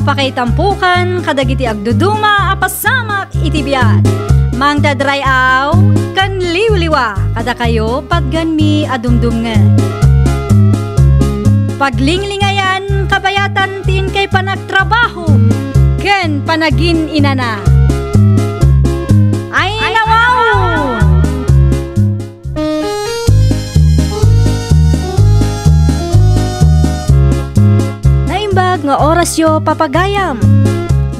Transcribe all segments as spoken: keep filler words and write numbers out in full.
Pakaitampokan kadagiti agduduma a pasamak iti biag. Mangted ray-aw ken liwliwa kadakayo patganmi a dumdumngeg. Paglinglingayan kabayatan ti inkay panagtrabaho ken panagin-inana. Ay, nawaw! Naimbag nga orasyo, papagayam.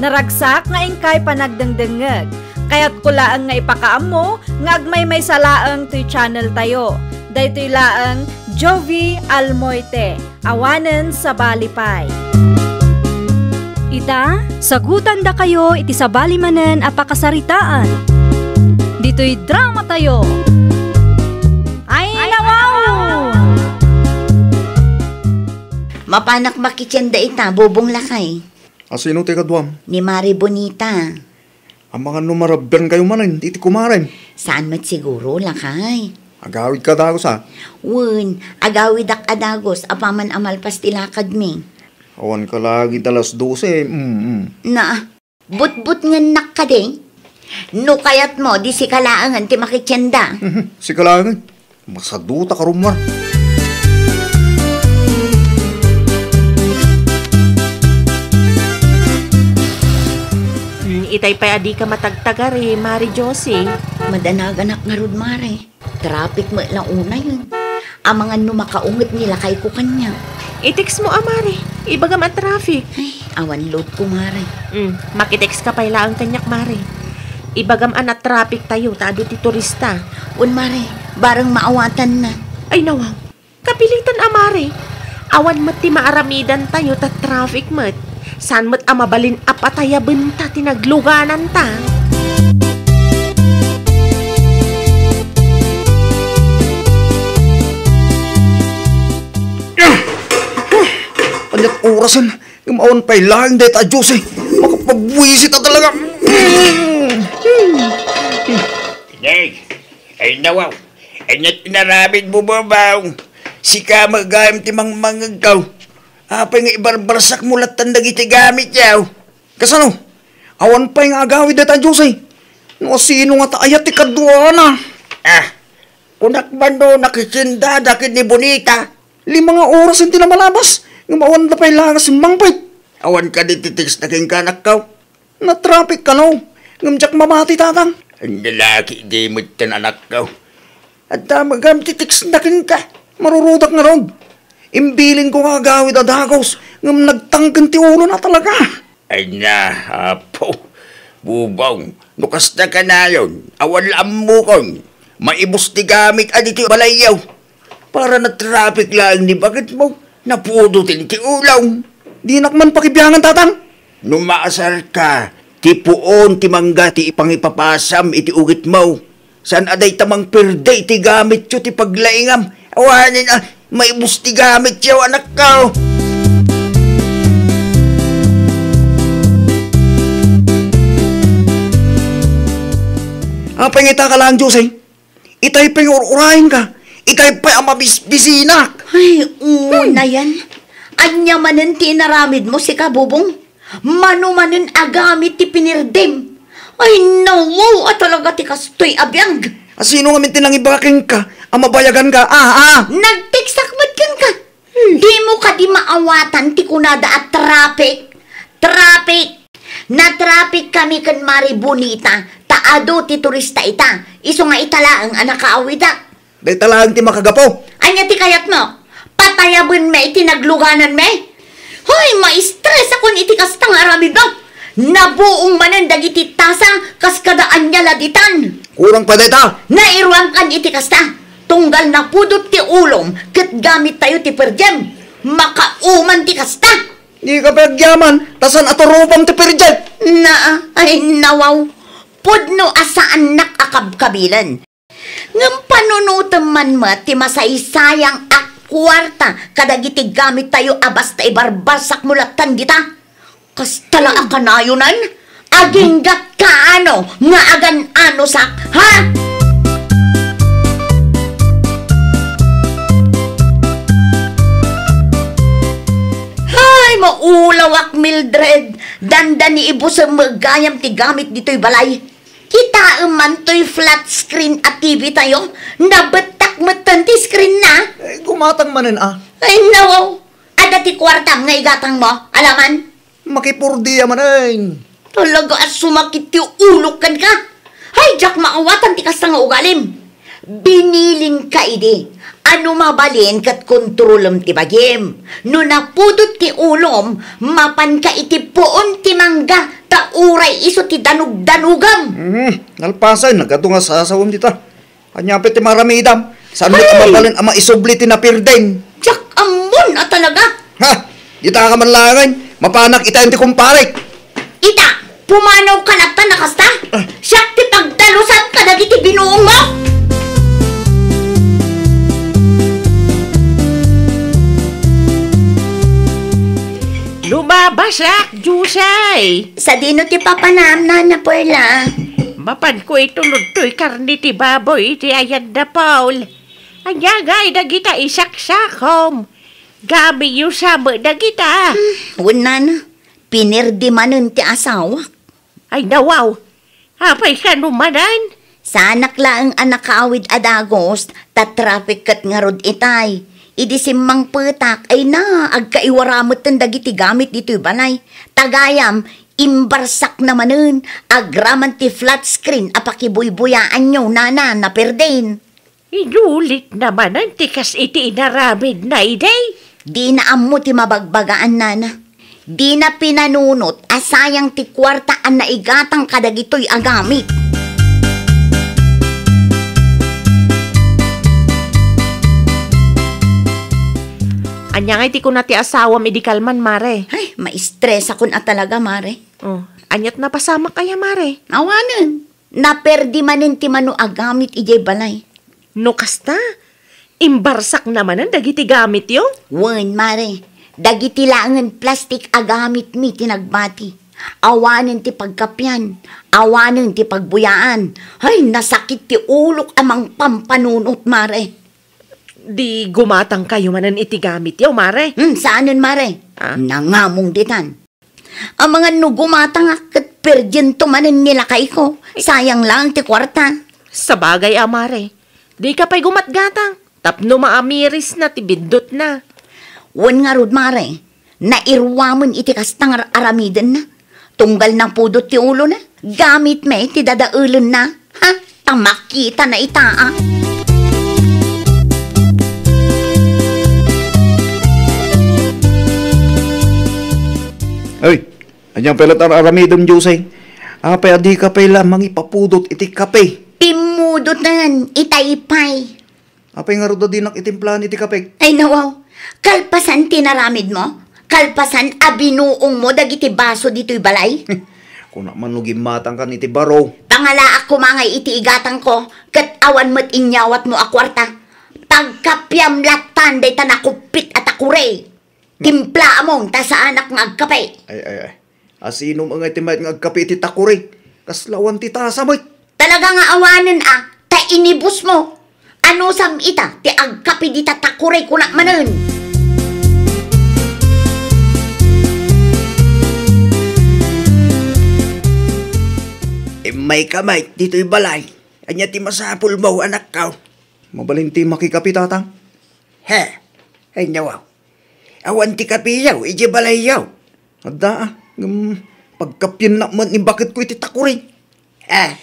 Naragsak nga inkay panagdengdengngeg. Kayatko laeng nga ipakaammo nga agmaymaysa laeng toy channel tayo. Daytoy laeng Jovi Almoite. Awanen sabali pay. Ita, sagutandakayo iti sabali manen a pakasaritaan. Ditoy drama tayo. Ay, nawaw! Mapanak makitienda ita, bubong lakay. A sino ti kaduam? Ni Mari Bonita. Amangan no marabbian kayo manen iti kumarem. Saan met siguro, lakay? Agawid ka dagus, a? Wen, agawidak a dagus apaman a malpas ti lakadmi. Awan ka lagi alas dose, mm, mm. Na, butbutngennak kadi? No kayatmo, di sika laengen ti makitienda. Sika laengen? Masaduta ka rumar. Hmm, itay pay a dika matagtagari, Mari Josie. Madanaganak ngarud, Mare. Traffic met la unayen. Amangan no makaunget ni lakayko kaniak. I-text mo a, Mare. Ibagam a traffic. Ay, awan load ko, Mare. Hmm, makitext ka pay laeng kaniak, Mare. Ibagam a na-traffic tayo, ta adu ti turista. Wen, Mare, bareng maawatanna. Ay, nawaw. Kapilitan a, Mare. Awan met ti maaramidantayo ta traffic met. Saan met a mabalin a patayabenta ti naglugananta. Aniat orasen? Ngem awan pay laeng dayta a Dios, eh. Makapagbuisit a talaga. Nay, ay nawaw. Ania ti inaramidmo, Bobong? Sika met gayam ti mangmangegko. Apay nga ibarbarsak mo lattan dagiti gamit yaw? Kasano? Awan pay nga agawid dayta a Dios, eh. No asino nga ta aya ti kaduana? Ah, kunak man no nakitiendada ken ni Bonita. Lima nga oras ti namalabas, ngem awan da pay la nga simmangpet. Awan kadi ti text na kenka, anakko? Na-traffic kano, ngem diak mamati, Tatang. Ania la ketdi metten, anakko? Adda met gayam ti text na kenka. Marurudak ngarud. Imbilinko nga agawid a dagus, ngem nagtangken ti ulona talaga. Ay na, Apo, Bubong, no kasta kanayon, awan la ammokon. Maibus ti gamit a ditoy balayyo. Para na-traffic laeng ni baketmo, napudoten ti ulom. Dinak man pakibiangan, Tatang. No maasarka, ti puon ti mangga ti ipangipapasam iti ugitmo. Saan a dayta mangperde iti gamityo ti paglaingam? Awanen a maibus ti gamityo, anakko. Apay nga ita ka laeng, Jose? Itay pay nga ur-urayenka. Itay pay a mabisbisinak. Ay, unayen. Ania manen ti inaramidmo, sika, Bubong? Mano manen a gamit ti pinirdem? Ay, nawaw a talaga ti kastoy a biag. A sino ngamin ti nangibaga kenka a mabayaganka? Ah, ah. Nagtekstak met kenka. Hmm. Dimo kadi maawatan ti kunada a traffic? Traffic! Na-traffic kami ken Mari Bonita, ta adu ti turista ita. Isu nga ita laeng a nakaawidak. Dayta laeng ti makagapu. Ania ti kayatmo? Patayabenmi iti naglugananmi? Hoy, ma-stress akon iti kasta nga aramidmo. Nabuong manen dagiti tasa kas kada ania la ditan. Kurang pa dayta. Nairuankan iti kasta. Tunggal napudot ti ulom ket gamittayo ti per diem. Makauman ti kasta. Dika pay agyaman, ta saan a turupam ti per diem. Naa, ay nawaw. Pudno a saannak a kabkabilen. Ngem panunotem man met ti masaysayang a kuarta kadagiti gamittayo a basta ibarbarsakmo lattan dita. Kasta la a kanayonan? Aginggatka ano nga agan-anosak, ha? Hay, maulawak, Mildred. Dandani ibusem met gayam ti gamit ditoy balay. Kitaem man toy flat screen a T V tayo. Nabettak metten ti screen na. Eh, gumatang manen, ah. Ay, nawaw. Adda ti kuartam nga igatang mo, alaman? Makipurdia manen. Talaga a sumakit ti ulok kenka. Hay, diak maawatan ti kasta nga ugalim. Binilinka idi a no mabalin ket kontrolem ti bagim. No napudot ti ulom, mapanka iti puon ti mangga, ta uray isu ti danugdanugam. Hmm, nalpasen, nagadu nga sasawem dita. Ania pay ti maramidam? Saan met mabalin a maisubli ti napirdem? Diak ammon a talaga. Ha? Dita ka man laengen, mapanak itaen ti kumparek. Ita, pumanaw ka latta na kasta? Ah. Siak ti pagdalusan kadagiti binuong mo? Lumabasak, Jusay! Sadino ti papanam, Nana Perla? Mapanko itulod toy karne ti baboy iti ayan da Paul. Ania ngay dagita isaksakom? Gabiyo sa met dagita. Hmm, wen, Nana. Pinirdi manen ti asawak. Ay, nawaw. Apay kano manen? Saanak laeng a nakaawid a dagus, ta traffic ket ngarud itay. Idi simmangpetak, ay na, agkaiwara metten dagiti gamit ditoy balay. Ta gayam, imbarsak na manen, agraman ti flat screen a pakibuybuyaanyo, Nana, naperden. Inulit na manen ti kas iti inaramidna idi? Dina ammo ti mabagbagaan, Nana. Dina pinanunot a sayang ti kuarta a naigatang kadagitoy a gamit. Ania ngay ti kuna ti asawam idi kalman, Mare? Ay, maistresakon a talaga, Mare. Oh, aniat napasamak aya, Mare? Awanen. Naperdi manen ti mano a gamit idiay balay. No kasta, imbarsak na manen dagiti gamityo? Wen, Mare, dagiti laengen plastik a gamitmi ti nagbati. Awanen ti pagkapian, awanen ti pagbuyaan. Ay, nasakit ti ulok a mangpampanunot, Mare. Di gumatangkayo manen iti gamityo, Mare? Hmm, saanen, Mare. Ah? Nangamong ditan. Amangan no gumatangak ket perdiento manen ni lakayko. Sayang laeng ti kuarta. Sabagay a, Mare, dika pay gumatgatang tapno maamirisna ti biddutna. Wen ngarud, Mare, nairuamen iti kasta nga ar-aramidenna. Tunggal napudot ti ulona, gamitmi ti dadaelenna. Ha? Ta makitana ita, a. Ay, ania pay la ti ar-aramidem, Jose? Apay a dika pay la mangipapudot iti kape? Pimmudoten, itay pay. Apay ngarud a dinak itimplaen iti kapek? Ay, nawaw. Kalpasan ti naramidmo? Kalpasan a binuongmo dagiti baso ditoy balay? Kuna man no gimmatangkan iti baro. Pangalaak koma ngay iti igatangko, ket awan met inyawatmo a kuarta. Pagkapiam lattan dayta nakuppit a takuri. Timplaamon ta saanak nga agkape. Ay, ay, ay. Asino ngay ti mayat nga agkape iti takuri? Kasla awan ti tasa met. Talaga nga awanen a, ta inibusmo. Anusam ita ti agkape dita takuri kunak manen? Immayka met ditoy balay. Ania ti masapulmo, anakko? Mabalin ti makikape, tatang. He, ania, aw? Awan ti kapeyo idiay balayyo? Adda, a. Ngem pagkapiennak met ni baketko iti takuri. A,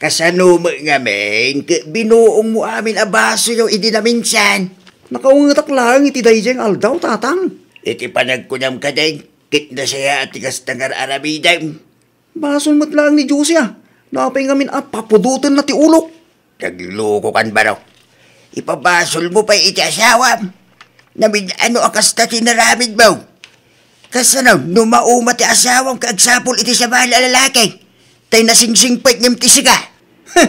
kasano met ngamin ket binuongmo amin a basoyo idi naminsan? Nakaungetak laeng iti daydiay nga aldaw, tatang. Iti panagkunam kadi, ket nasayaat ti kasta nga ar-aramidem. Basol met laeng ni Jose, a. Apay ngamin a papudotenna ti ulok? Naglokokan, baro. Ipabasolmo pay iti asawam. Namin-ano a kasta ti inaramidmo? Kasano no mauma ti asawam ket agsapul iti sabali a lalaki? Tay nasingsingpet ngem ti sika. Heh!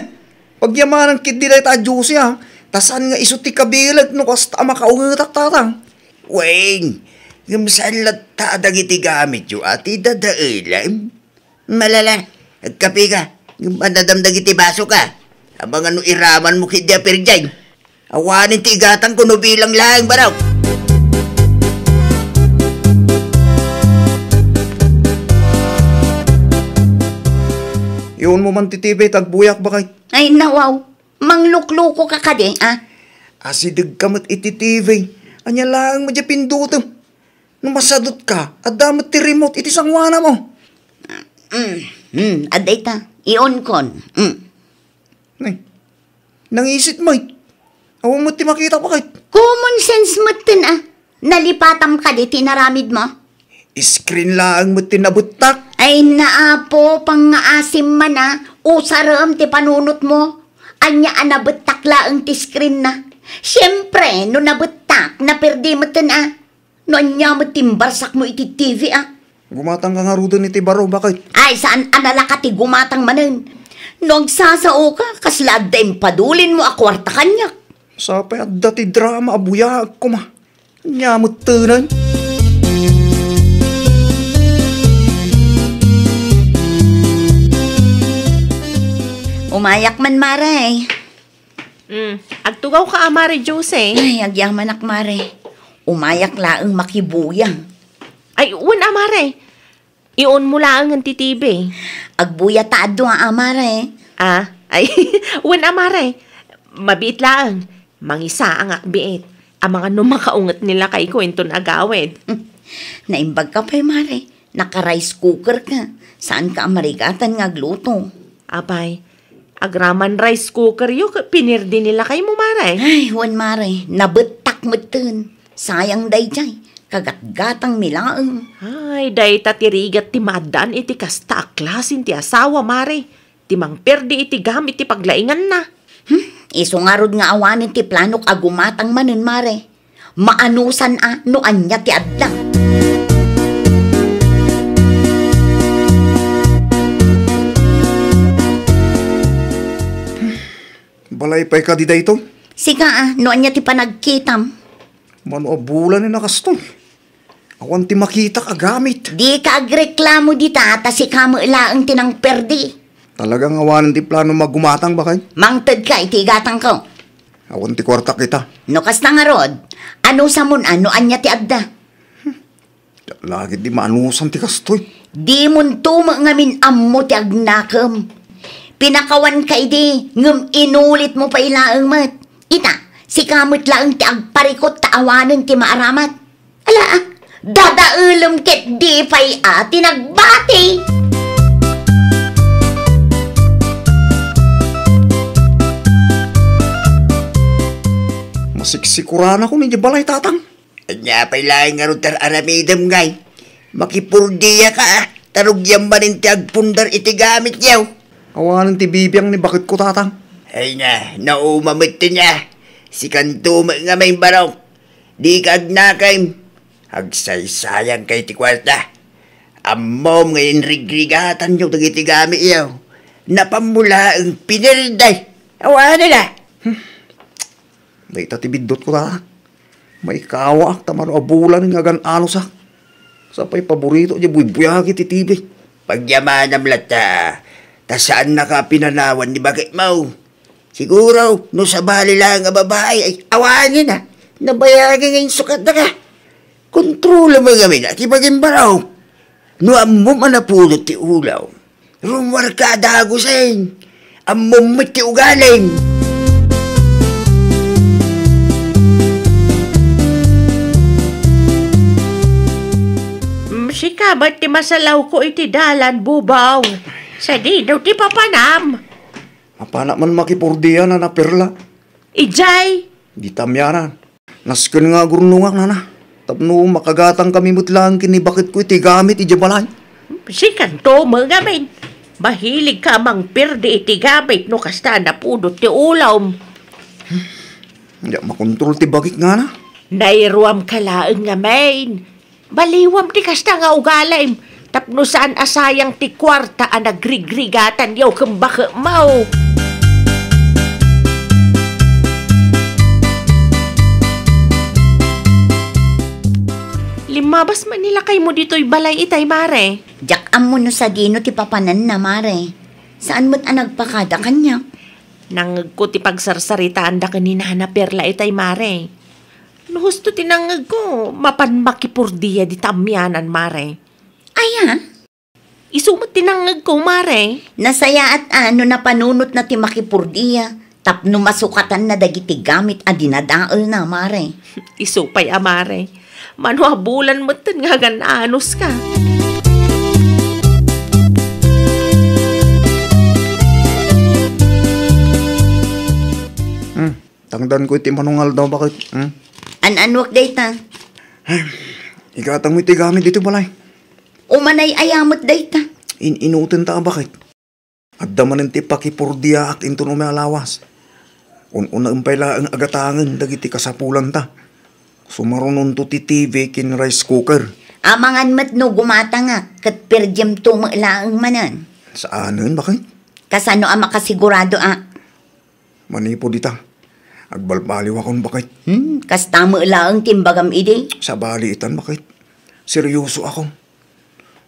Pagyamanan ketdi dayta a Jose, a. Ta saan nga isu ti kabileg no kasta a makaungetak, tatang. Wen, ngem saan latta a dagiti gamityo a ti dadaelem? Malala, agkapeka. Ngem adda dagiti basoka. Amangan no iramanmo ketdi a perdiay. Awanen ti igatangko no bilang laeng, baro. Iunmo man ti T V ta agbuyak, baket. Ay, nawaw. Manglukluko ka kadi, a? Asideg ka met iti T V. Ania laeng met diay pindutem? No masadut ka, adda met ti remote iti sanguanam. Mm, mm, adda ita. Iunkon. Mm. Nay, nangisit met. Awan met ti makita, baket. Common sense metten, a. Nalipatam kadi ti inaramidmo? Screen laeng met ti nabettak. Ay, naapo, pangngaasim man, a. Usarem ti panunotmo. Ania a nabettak laeng ti screen na? Siempre, no nabettak, naperdi metten, a. No ania met ti imbarsakmo iti T V, a? Gumatangka ngaruden iti baro, baket. Ay, saan a nalaka ti gumatang manen. No agsasaoka, kasla adda impadulinmo a kuarta kaniak. Sapay adda ti drama a buyaag koma. Ania met tenen? Umayak man, mare. Mm, agtugawka a, Mare Jose? Ay, agyamanak, mare. Umayak laeng makibuya. Ay, wen a, mare. Iunmo laengen ti T V. Agbuya ta adu a, mare. A, ay, wen a, mare. Mabiit laeng. Mangisaangak biit. Amangan no makaunget ni lakayko inton agawid. Naimbagka pay, mare. Naka-rice cooker ka. Saanka a marigatan nga agluto. Apay, agraman rice cooker yo ket pinirdi ni lakaymo, mare. Ay, wen, mare. Nabettak metten. Sayang daydiay. Kagatgatangmi laeng. Ay, dayta ti rigat ti maaddaan iti kasta a klasen ti asawa, mare. Ti mangperdi iti gamit ti paglainganna. Hmm? Isu ngarud nga awanen ti planok a gumatang manen, mare. Maanusan a no ania ti adda. Balay pay kadi daytoy? Sika a, no ania ti panagkitam? Mano a bulanen a kastoy? Awan ti makitak a gamit. Dika agreklamo dita, ta sika met laeng ti nangperdi. Talagang awanen ti plano nga gumatang, baket? Mangtedka iti igatangko. Awan ti kuartak ita. No kasta ngarud, anusamon a no ania ti adda? Lagi ti maanusan ti kastoy. Dimonto met ngamin ammo ti agnakem. Pinakawanka idi, ngem inulitmo pay laeng met. Ita, sika met laeng ti agparikut ta awanen ti maaramat. Ala, a, dadaelem ket di pay a ti nagbati. Masiksikuranakon idiay balay, tatang. Ania pay laeng ngarud ti ar-aramidem, ngay? Makipurdiaka, a. Ta rugian manen ti agpundar iti gamityo. Awanen ti bibiang ni baketko, tatang. Ay na, nauma met ti nia. Sikanto met ngamin, barok. Dika agnakem. Agsaysayangka iti kuarta. Ammom nga inrigrigatanyo dagiti gamityo. Napanmo laeng pinirdi. Awanen a. Hmm. Dayta ti biddutko, tatang. Maikawaak ta mano a bulanen nga agan-anusak. Sapay paborito diay buybuyagi ti T V. Pagyamanam latta, ta saannaka a pinanawan ni baketmo. Siguro, no sabali laeng a babai, ay, awanen a. Nabayagi nga insukatnaka. Kontrolam ngamin a ti bagim, barok. No ammom a napudot ti ulaw, rummuarka a dagusen. Ammom met ti ugalim. Mm, sika met ti masalawko iti dalan, Bubaw. Sadino ti papanam? Mapanak man makipurdia, Nana Perla. Idiay? Dita amianan. Nasken nga agurnongak, Nana. Tapno makagatangkami met laeng ken ni baketko iti gamit idiay balay. Sikanto met ngamin. Mahiligka a mangperdi iti gamit no kasta a napudot ti ulawm. Diak makontrol ti bagik, Nana. Nairuamka laeng ngamin. Baliwam ti kasta nga ugalim, tapno saan a sayang ti kuarta a nagrigrigatanyo ken baketmo. Limmabas man ni lakaymo ditoy balay itay, Mare. Diak ammo no sadino ti papananna, Mare. Saan met a nagpakada kaniak. Nangngegko ti pagsarsaritaanda ken ni Nana Perla itay, Mare. No husto ti nangngegko, mapan makipurdia dita amianan, Mare. Aya? Isu met ti nangngegko, Mare. Nasayaat a no napanunotna ti makipurdia tapno masukatanna dagiti gamit a dinadaelna, Mare. Isu pay a, Mare. Mano a bulan metten nga agan-anuska. Hmm, tangdanko iti manungaldaw, baket. Hmm? An-anuak dayta? Ay, igatangmo iti gamit ditoy balay. Umanay aya met dayta? In-inutenta a baket. Adda manen ti pakipurdiaak inton umay a lawas. Un-unaem pay laeng a gatangen dagiti kasapulanta. Sumarunonto ti T V ken rice cooker. Amangan met no gumatangak ket perdiemto met laeng manen. Saanen, baket? Kasano a makasigurado a? Manipud ita, agbalbaliwakon, baket. Hmm, kasta met laeng ti imbagam idi? Sabali itan, baket. Seriosoakon.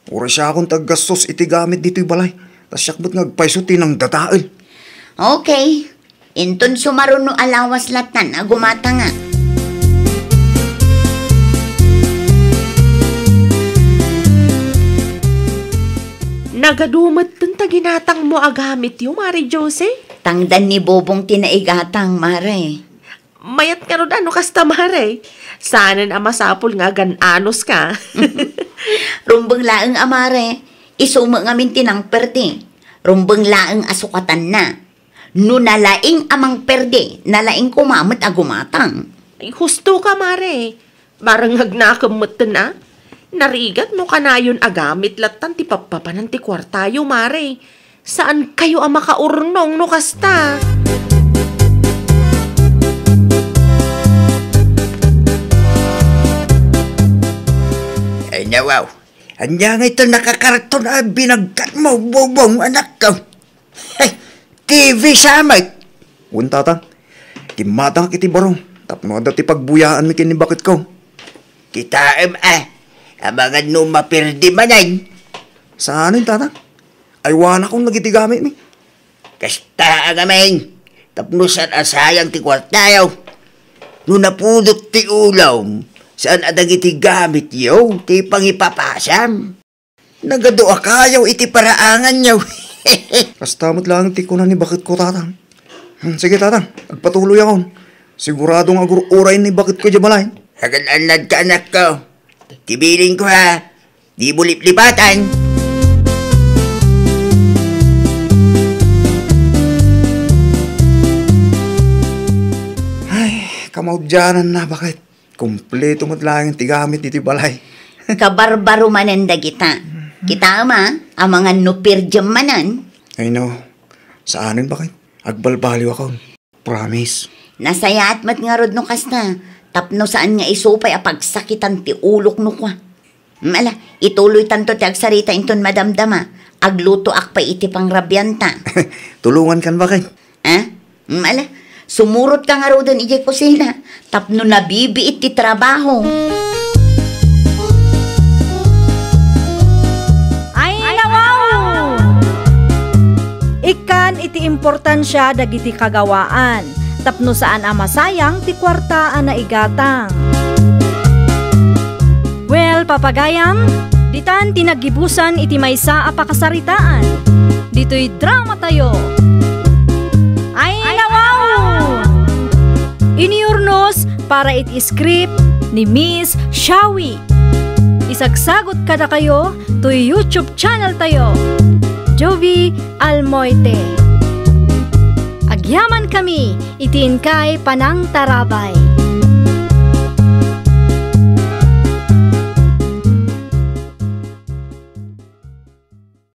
Uray siakon ti aggastos iti gamit ditoy balay. Ta siak met nga agpayso ti nangdadael. Okay. Inton sumaruno a lawas lattan a gumatangak. Nagadu metten ta ginatangmo a gamityo, Mare Josie? Tangdan ni Bobong ti naigatang, Mare. Mayat ngarud a no kasta, Mare. Saanen a masapul nga agan-anuska. Rumbeng laeng a, Mare. Isu met ngamin ti nangperdi. Rumbeng laeng a sukatanna. No nalaing a mangperdi, nalaing koma met a gumatang. Ay, husto ka, Mare. Barangagnakem metten a. Narigat no kanayon a gamit lattan ti pappapanan ti kuartayo, Mare. Saankayo a makaurnong no kasta. Ay, nawaw. Ania nga ita nakakarton a binagkat mo, Bobong, anakko? Hey, T V sa met! Wen, Tatang. Kimmatangak iti baro tapno adda ti pagbuyaanmi ken ni baketko. Kitaem a, amangan no maperdi manen. Saanen, Tatang? Aywanakon dagiti gamitmi. Kasta a ngamin, tapno saan a sayang ti kuartayo. No napudot ti ulom, saan a dagiti gamityo ti pangipapasam. Nagadu a kayo iti paraanganyo. Kasta met laeng ti kuna ni baketko, Tatang. Hmm, sige, Tatang, agpatuloyakon. Sigurado nga agur-uray ni baketko idiay balay. Agan-annadka, anakko. Ti bilinko, ha? Dimo liplipatan. Ay, kamaudiananna, baket. Kompleto met laeng ti gamit ditoy balay. Kabarbaro manen dagita. Kitaem a, amangan no perdiam manen. Ay, no. Saanen, baket. Agbalbaliwakon. Promise. Nasayaat met ngarud no kasta, tapno saan nga isu pay a pagsakitan ti ulok no kua. Mm, ala, ituloytanto ti agsarita inton madamdama. Aglutoak pay iti pangrabianta. Tulongankan, baket. Ah? Mm, ala, sumurotka ngaruden idiay kusina tapno nabibiit ti trabaho. Ay, nawaw! Ikkan iti importansia dagiti kagawaan tapno saan a masayang ti kuarta a naigatang. Well, papagayam, ditan ti naggibusan iti maysa a pakasaritaan. Ditoy dramatayo. Ay, nawaw! Inurnos para iti script ni Miss Shawi. Isagsagot kadakayo toy YouTube channel tayo, Jovi Almoite. Agyamankami iti inkay panangtarabay.